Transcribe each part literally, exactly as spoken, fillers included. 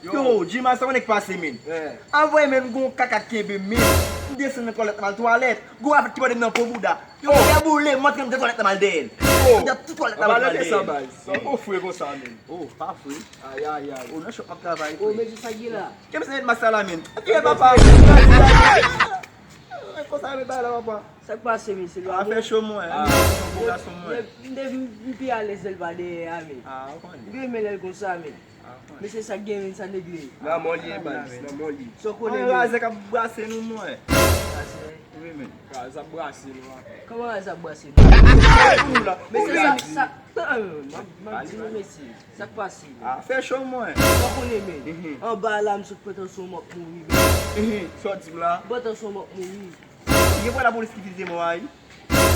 Yo, Jima, sa w konnen k pase, men? Anvoye, men, gon kaka k kenbe m, men. M desann nan twalèt la, m al twalèt. Gon afè ki mande m nan po bouda. Yo, m fè boule, m antre nan twalèt la, m al dèyè l. Oh, m fè tout twalèt la, m al dèyè l. Sa pa fre konsa, men. Oh, pa fre. Ay, ay, ay. Oh, nan chòp m ap travay, frè. Oh, men sa gen la. Kèm se met masala, men. Atire, papa. Konsa, men, bay la, papa. Sa k pase, mesye? A, fè cho, mwen. Ah, bon gason, mwen. M te vin pi alèz lè l pa dèyè a, men. Ah, ou konnen. M renmen lè l konsa, men. Ah, ou konnen. Mesye, sa k gen, men, sa negle. Nan mò l ye, baz, nan mò l ye. Sa w konnen, men. Razè k ap brase nou, mwen. Razè. Wi, men. Razè ap brase nou, a. Kòman razè ap brase nou? Pou nou la. Mesye, sa, sa, m ap, m ap di nou, mesye. Sa k pase, men? Ah, fè cho, mwen. Sa w konnen, men. Anba la, m sot pran tansyon, m ap mouri, men. Sa w di m la? M pran tansyon, m ap mouri. Gen pwen lapolis ki vize mwen a, wi.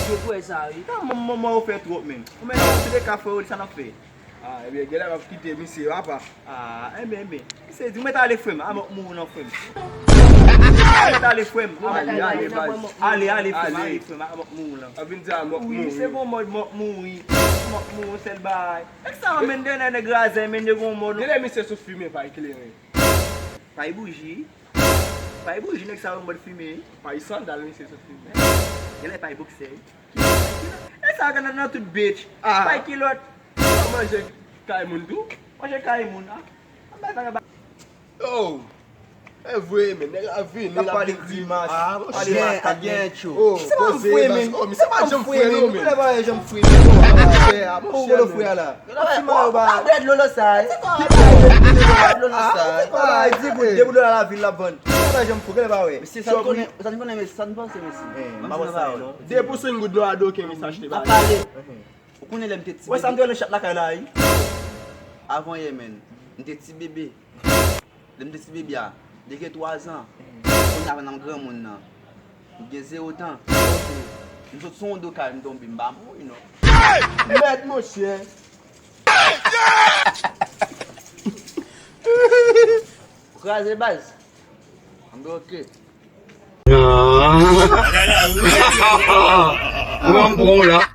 Gen pwen sa, wi. Nan mò, mò, mò, ou fè twòp, men. Ou men nan antouleka, frè, sa n ap fè. Ah, ebyen, genlè m ap kite misye, papa. Ah, enben, enben. Misye di, ou mèt ale, frè m, a m ap mouri nan, frè m. Ou mèt ale, frè m, a m ap mouri. Ale, ale, baz. Ale, ale, frè m, ale, frè m, a m ap mouri nan. Ap vin di a m ap mouri. Wi, se bon mòd m ap mouri. M ap mouri, sèl bagay. Nèg sa yo, men, dèyè nèg razè, men, yo gon mòd. Genlè misye sou fimen, pa eklere. Pa e bouji. Pa e bouji, nèg sa yo mòd fimen. Pa e sandal, misye sou fimen. Genlè pa e boksè. Nèg sa yo nan, nan tout bitch. Ah. Pa e kilòt. Ou manje kay moun tou? Manje kay moun, a. An bay vagabon. Oh. E vre, men, nèg la vini, l ap pale grimas. Ah, monchè. Pale makak, men. Oh, se pa m fre, men. Oh, misye pa janm fre, non, men. Koulè pa janm fre, men. Oh, monchè, ah, monchè, non. Ti mayo ba. Dèd lolo sa, eh. Dèd lolo sa, eh. Ah, di bout, de bout dola lavil l ap vann. Sa pa janm fou, genlè pa wè. Mesye, sa n konnen, sa n konnen, men sa n panse, mesye. Eh, m pa panse sa, non. De pou senk goud dola doken, mesye, achte bagay. Ap pale. Ou konnen lè m te ti bebe. Wè sa m te wè nan chat lakay la, wi. Avan yè, men. M te ti bebe. Lè m te ti bebe a, li gen twa zan. Kounye a, pandan m granmoun nan, m gen zewo tan. M sot sou yon do kay, m tonbe, m pa mouri, non. Mèd, monchè. Kraze, baz. Anben, oke. Mwen m pran w la.